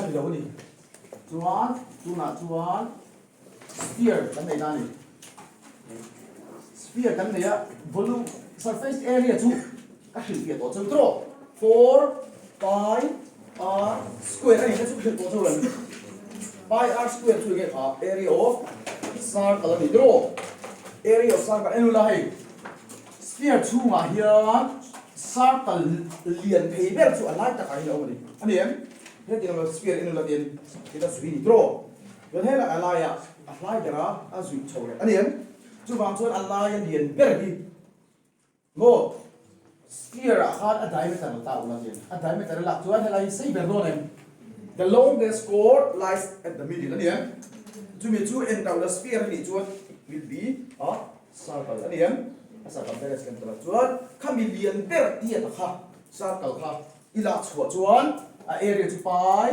ni lo a ni. Chuan tunah chuan sphere kan nei ta a ni. Sphere kan nei a, volume surface area chu ka hrilhfiah tawh cheu tawh. 4 pi r square a ni kha chu ka hrilh tawh cheu lo ni. Pi r square chu enge kha area of circle a ni tawh. Area of circle en ula hei. Sphere chhungah hian circle lian thei ber chu a lai takah hian a awm a ni. A ni em? Hetiang lo sphere en ula tin ila zui ni tawh. Chuan helai a laiah a hlai ber a, a zuih chho leh a ni em? Chuvang chuan a laia lian ber hi maw sphere ah khan a diameter la ta ula tin a diameter a lak chuan helai hi sei ber dawn em? The longest chord lies at the middle a ni em? Chumi chu en ta ula sphere a nih chuan will be a Circle a ni em? A circumference kan tawh chuan khami lian ber tiat a kha circle kha i lak chhuah chuan a area chu pi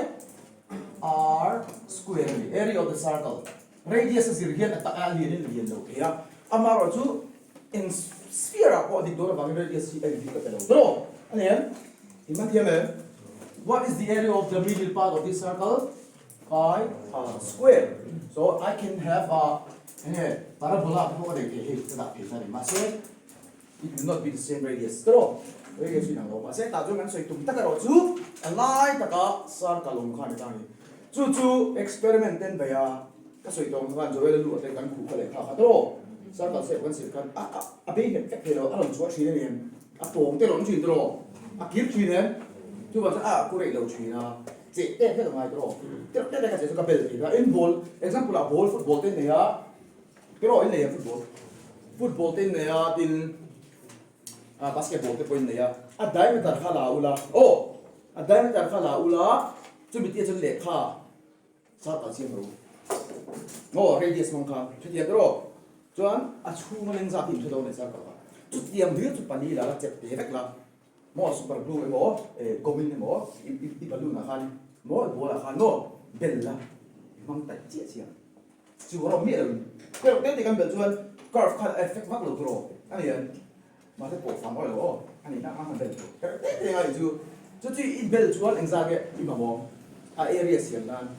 r square a ni, area of the circle. Radius a zir hian a tak a lian in a lian lo thei a, amaherawh chu eng sphere ah pawh a dik dawn avangin radius hi a indik ka pe lo tawh a ni em? I man thiam em? What is the area of the middle part of this circle? Pi r square. So I can have a enge parabola te pawh ka nei thei hei ka dah thei ta ni mahse it will not be the same radius tawh radius chu inang lo mahse tah chuan kan sawi tum tak erawh chu a lai taka circle awm kha a ni ta a ni. Chu chu experiment ten bei a ka sawi tawh ang khan Joel a luh te kan khuh kha leh kha kha tawh circle shape kan sir khan a a a bei nghet vek thei lo a rawn chhuah thin a ni em a pawng te rawn thin tawh a kir thin em chuvang chuan a a ku reih lo thin a. Cheh teh vek a ngai tawh. Teuh teh vek a cheh chu ka bel tih kha. In ball, example ah ball football te in nei a, tiraw in nei a football, football te in nei a tin ah basketball te pawh in nei a, a diameter kha la ula, aw a diameter kha la ula chumi tih ah chuan lehkha circle siam rawh u. Aw radius hmang khan hrethiam tiraw chuan a chhung a lengzat hi in hre dawn a ni circle kha. Chutiang hlir chu pali la la chep te vek la. Maw super glue emaw gomin emaw i balloon ah khan maw i ball ah khan maw bel la i hmang taih chiah chiah chu rawh miah lo in curve te te kan bel chuan curve khan a effect vak lo tur aw a ni em mahse pawh fang awih lo aw a ni na khan bel tur curve te te anga i chu chu chu i bel chuan engzah nge i mamawh a area siam nan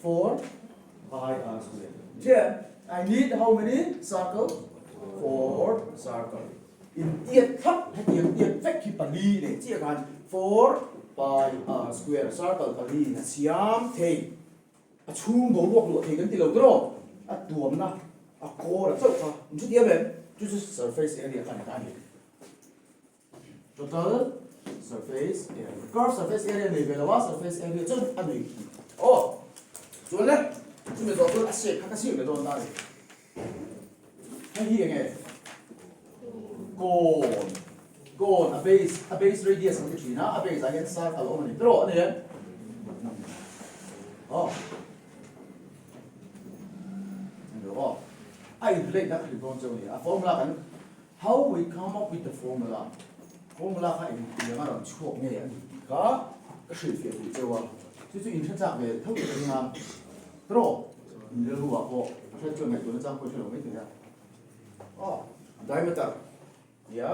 4 pi r square. Then I need how many circle? 4 circle. In tiat thlap hetiang tiat vek hi pali nei chiah khan 4 pi r square circle pali in a siam thei. A chhung boruak luah thei kan ti lo tiraw? A tuamna a kawr a chauh kha. In hrethiam em? Chu chu surface area kha ni ta a ni. Total surface area. Curve surface area nei ve lo a, surface area chuan a nei aw. Chuan le, chumi zawh chuan a shape kha ka siam leh dawn ta a ni. Hei hi enge? Cone. Cone, a base, a base radius kan ti thin a, a base ah hian circle a awm a ni. Tiraw a ni em? Aw. Aw. A in relate na ka hrilh dawn cheu a ni. A formula kan How we come up with the formula, Formula kha eng tiang a rawn chhuak nge a ni tih kha ka hrilhfiah duh cheu a, chu chu inhre chak ve tho ka ring a, tiraw in rilru ah pawh a hriat chuan ngaihtuah nachang pawh i hre lo mai thei a. Aw, diameter tia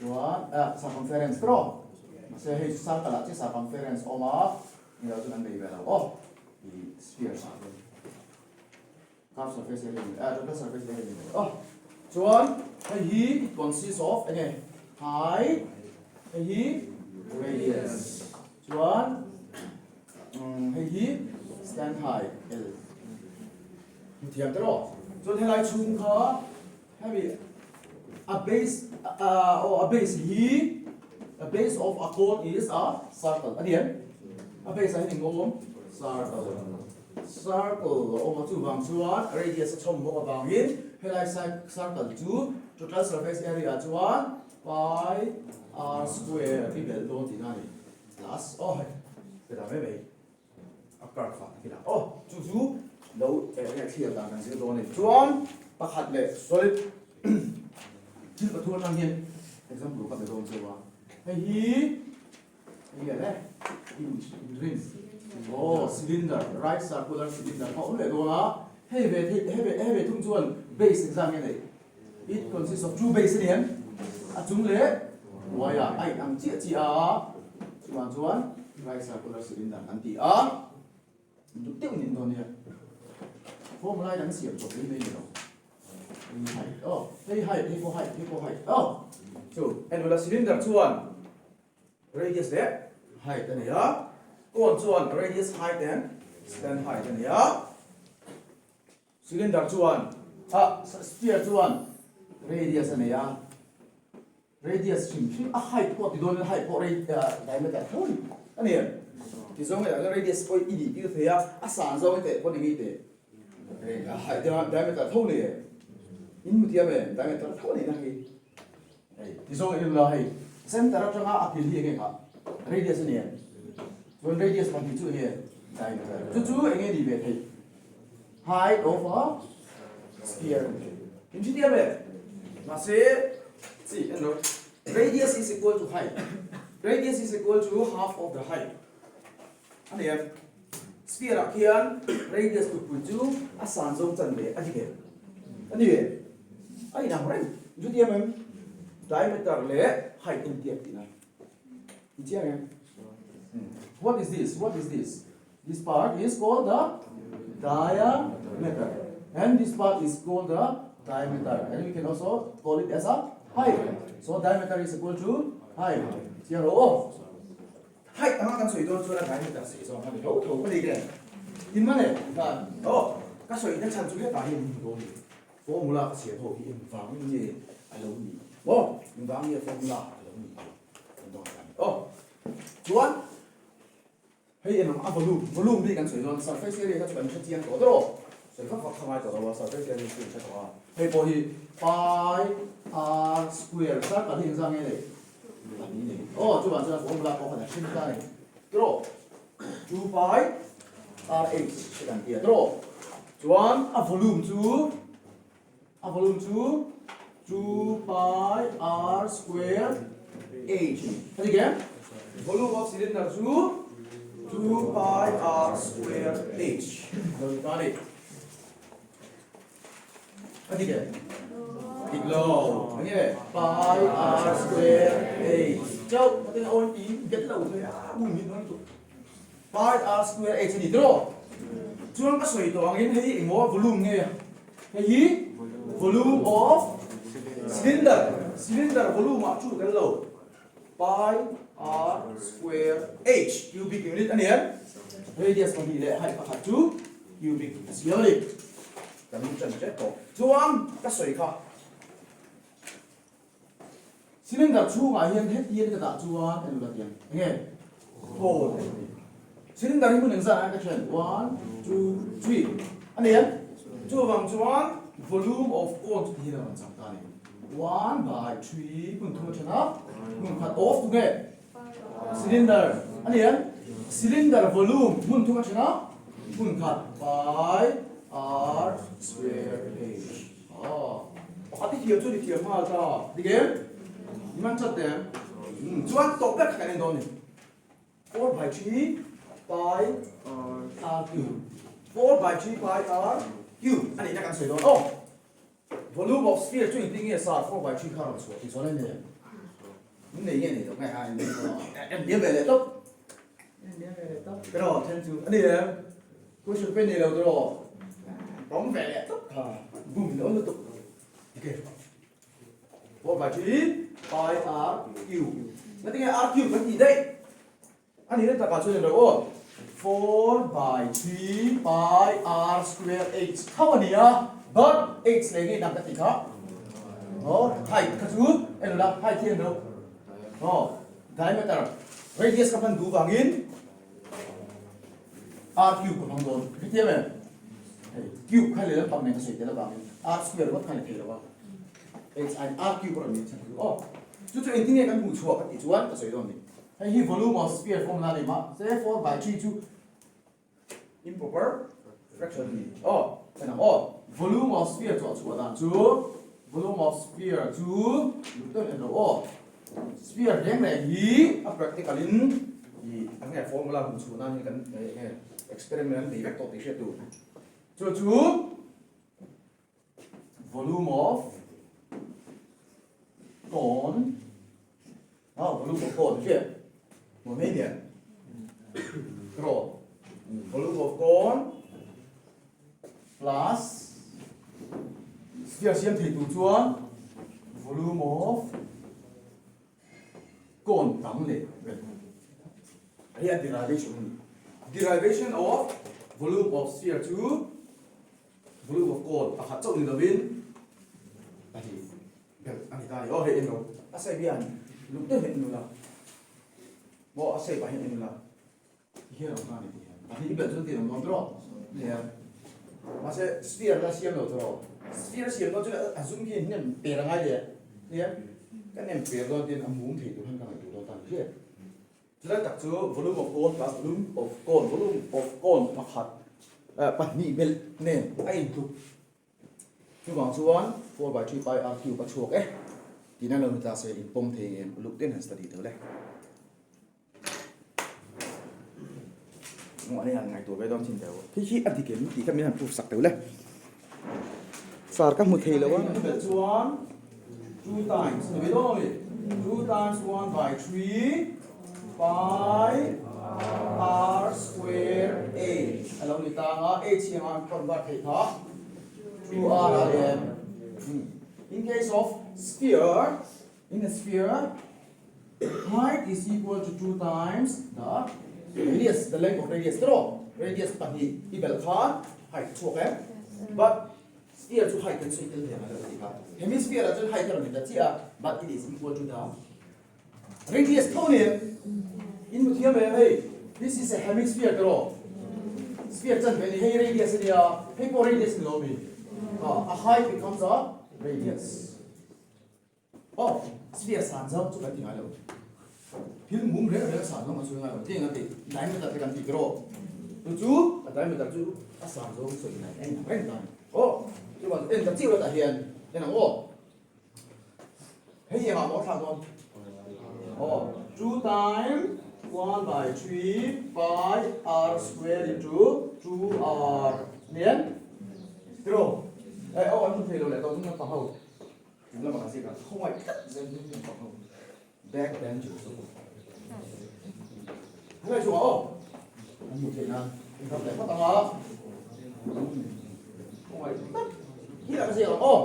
chuan ah circumference tiraw, mahse hei chu circle ah chiah circumference a awm a, ni lo chuan an nei ve lo aw, ih sphere ah chuan. Curve surface area ni eh total surface area ni mai aw. Chuan hei hi it consists of enge height hei hi radius chuan hei hi stand height L hmu thiam te rawh. Chuan helai chhung kha hemi a base aw a base hi a base of a cone is a circle a ni em? A base ah hian eng awm circle. Circle a awm a, chuvang chuan radius a chhawm bawk avangin helai circle chu total surface area ah chuan pi r square i belh dawn tihna a ni. Plus aw hei ka dah mai mai a curve ah ka ti lah aw chu chu lo eng nge thlir dan kan zir dawn a ni. Chuan pakhat leh solid thil pathum atang hian example ka pe dawn cheu a, hei hi Aw cylinder right circular cylinder kha awm leh dawn a, hei ve thei hei ve hei ve thung chuan base engzah nge nei? It consists of two base a ni em? A chung leh hnuaiah a in ang chiah chiah a. Chuvang chuan right circular cylinder kan ti a. Duk deuh nin dawn nia. Formula in an siam chawp mai mai ni lo. Hei height aw, hei height, hei pawh height, hei pawh height aw. Chu en ula cylinder chuan radius leh height a nei a, cone chuan radius, height and slant height a nei a. Cylinder chuan ah sphere chuan radius a nei a, radius hrim hrim a height pawh ti dawn in height pawh diameter tho a ni a ni em? Ti zawng elah chuan radius pawh i nih tir thei a, a san zawng i teh pawh ni ngei teh height diameter tho a ni em? In hmu thiam em? Diameter tho a nih na hi hei ti zawng in la hei center atanga a kil hi enge kha radius a ni em? Chuan radius pahnih chu enge diameter chu chu enge ni ve thei? Height of a sphere in chi tiam e mahse chi en lo radius is equal to height radius is equal to half of the height ani em sphere ah khian radius tukpui chu a san zawng chan ve a dik em ani e a inang reng chu tiam em diameter leh height in tiam tihna i chiang em what is this what is this This part is called the diameter and this part is called the diameter and we can also call it as a height. So diameter is equal to height. Chiang ro aw. Height anga kan sawi dawn chuan a diameter sei zawng kha ni tho tho ka ni ke. In man e khan aw ka sawi na chhan chu hetah hian min hmu dawn ni. Formula ka chhiar ho hi engvang nge a lo ni maw? Engvang nge formula a lo ni kan dawn ta ni aw. Chuan Hei enang a volume, volume hi kan sawi dawn, surface area kha chu kan hre chiang tawh deuh aw, sawi vak vak kha ngai tawh lo a, surface area chu kan hre tawh a, hei pawh hi pi r square circle hi engzah nge nei? Pahnih nei aw, chuvang chuan formula pawh khan a hrim ta a ni tiraw, 2 pi r h te kan ti a tiraw, chuan a volume chu a volume chu 2 pi r square h a ni ke? Volume of cylinder chu 2 pi r square h a lo ni ta a ni. A ni ke? Dik lo. Enge pi r square h chauh ka tin a awn ti get lo thei a bum hi hmang tu pi r square h a ni tiraw? Chuan ka sawi tawh angin hei engmaw volume nge Hei hi volume of cylinder, cylinder volume ah chu tel lo, pi r square h cubic unit a ni em? Radius pahnih leh height pakhat chu cubic a siam a ni. Kan ṭan ṭep tawh. Chuan ka sawi kha Cylinder chhungah hian hetiang ka dah chuan en ula tiang enge hole a ni. Cylinder hi hmun engzat ah ka then one two three a ni em? Chuvang chuan volume of cone chu tihian a rawn chang ta a ni. One by three hmun thum a then a, hmun khat off tu nge cylinder a ni em? Cylinder volume hmun thum a then a, hmun khat pi r square h. Aw, pakhat i thiam chu ni thiam nghal ta. Dik em? I man chat em? Umm, chuan tawp ber kha kan en dawn ni. 4 by 3 pi r cube. 4 by 3 pi r cube a nihna kan sawi dawn. Aw, volume of sphere chu engtin nge sa 4 by 3 kha rawn chhuah tih chuan a ni em? Min nei nge nei lo nge ha en diam ve leh tawp. En diam ve leh tawp. Tiraw, then chu a ni em? Question pe nei lo tiraw? Bawm ve leh tawp kha bum in awm lutuk. Ok. 4 by 3 pi r cube. Ngatinge r cube kan tih daih? A nihna takah chuan eng lo aw. 4 by 3 pi r square h tho a ni a, but h leh nge dang ka tih kha? Aw, height kha chu en la, height hi en lo. Aw, diameter, radius ka hman duh vangin R cube ka hmang dawn. I thiam em? Hei, cube kha leh lampang nen ka sawi tel avangin R square ringawt khan i thei lo a. H aiin R cube a rawn nih chhan chu aw. Chu chu engtin nge kan hmuh chhuah ka tih chuan ka sawi dawn ni. Hei hi volume of sphere formula a ni mah se 4 by 3 chu improper fraction a ni. Aw, en ang aw. Volume of sphere chawh chhuah dan chu volume of sphere chu lut deuh en lo aw. Sphere reng reng hi a practical in ih eng nge formula hmuh chhuah nan hian kan eng nge experiment an nei vek tawh tih hriat tur. Chu chu volume of cone ah volume of cone hriat. Maw mai nia. Ro. Volume of cone plus sphere siam thei tur chuan volume of cone dang leh vel. Hei a derivation a ni. Derivation of volume of sphere chu volume of cone pakhat chauh ni lovin pahnih belh a ni ta a ni. Aw hei en lo. A shape hian luk deuh hian en ula. Maw a shape ah hian en ula. Ti hian a awm ta a ni ti hian. Pahnih i belh chuan ti a awm dawn tawh. Nia. Mahse sphere la siam lo tawh. Sphere siam dawn chuan a zum khi nem per a ngai leh. Nia. Ka nem per dawn tin a mum thei tur khan ka ngaihtuah dawn ta a ni hriat. Chulai tak chu volume of cone plus volume of cone, volume of cone pakhat pahnih belh nen a intluk. Chuvang chuan 4 by 3 pi r cube a chhuak e tihna lo ni ta se inpawm thei ngem uluk ten han study tawh le. Ngaw ani han ngaihtuah ve dawn chin teuh. Khi khi a dik em tih kha min han proof sak teuh le. Sar ka hmu thei lo a. Chuan 2 times ni ve dawn ni. 2 times 1 by 3 pi r square h a lo ni tang a, h hi anga convert theih kha 2 r a lem. In case of sphere, in a sphere height is equal to 2 times the radius, the length of radius tawh radius pahnih i belh khan height chhuak em but sphere chu height kan sawi tel thei ang a tih kha hemisphere ah chuan height a rawn ni ta chiah a but it is equal to the radius tho ni em in mu thiam em hei this is a hemisphere tawh sphere chan ve ni hei radius a nia hei pawh radius ni lo mi a height becomes a radius Aw, sphere san zawng chu kan ti ngai lo. Thil mum reng reng san zawng a sawi ngai lo. Tiang a ti, diameter te kan ti tiraw. Chu chu a diameter chu a san zawng sawi ngai eng ang reng ta a ni. Aw, chuan en ta chiu latah hian en ang aw. Hei engah maw a thlak dawn? Aw, 2 time 1 by 3 pi r square into 2r nen tiraw. Eh, aw an hmu thei lo leh tawh chung naupang ho. Eng lamah kan ziak a, khawngaih tlat zel hi heng pak ho back bencher chu helai chungah aw an hmuh theih nan in ram leh phawt ang a khawngaih tlat hi lah ka ziak ang aw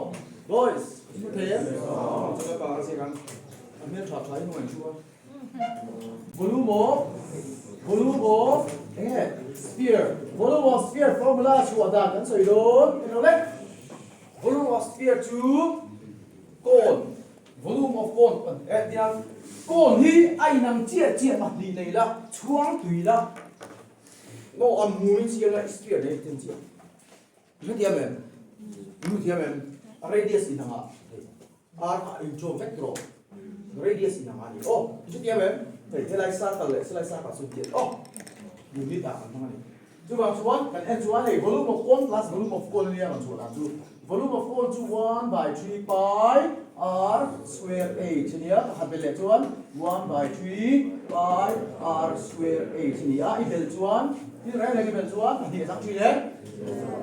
boys in hmu thei em chawlai pa ka ziak ang a hmel tha tha in hmuh an thu a volume of volume of enge sphere volume of sphere formula chhuah dan kan sawi dawn eng lo le Volume of sphere chu cone, volume of cone kan eh tia cone hi a inang chiah chiah pahnih nei la, chhuang tui la, maw a hmuin siam la sphere nei ten chiah. I hrethiam em? I hrethiam em? A radius inang ah r kha a inchawm vek tawh radius inang ah a ni aw. I hrethiam em? Hei helai circle leh helai circle sawn chiah aw. Unit ah kan hmang a ni. Chuvang chuan kan en chuan hei volume of cone plus volume of cone ania rawn chhuah dan chu volume of cone chu one by three pi r square h ania pakhat belh leh chuan one by three pi r square h a ni a i belh chuan thil reng reng i belh chuan pahnih a chak thin e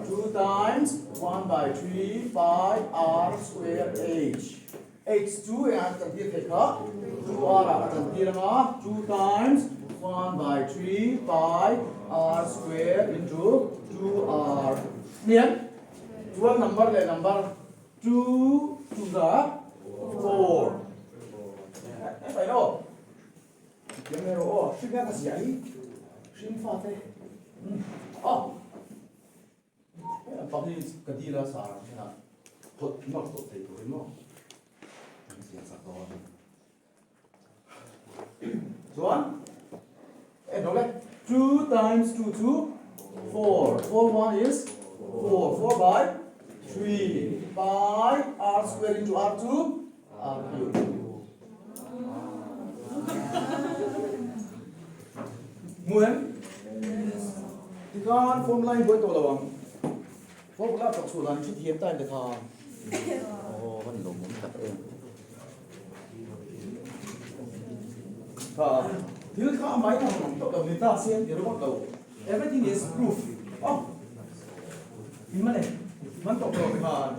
two times one by three pi r square h H chu engah an chantir theih kha? 2r ah a chantir ang a, 2 times 1 by 3 pi r square into 2r hniam chuan number leh number 2 to the 4 e pai lo thiam ero aw hring a ka ziah hi hring fa te aw Heng pak hi ka dil a sar ang hian a phawt nawk tawh thei turin maw an ziah chak dawn. Chuan en rawh le 2 times 2 chu 4 4 1 is 4 4 by 3 pi r square into r chu r cube. Hmu em? Tikhan formula in buai tawh lo ang. Formula chawk chhuah dan i hrethiam ta em tikhan? Aw, kan lawmawm tak em. Kha, thil kha a mai ang ang tawh lo ni ta se an ti ringawt lo. Everything is proof. Oh, in man e, man tawh tawh tikhan.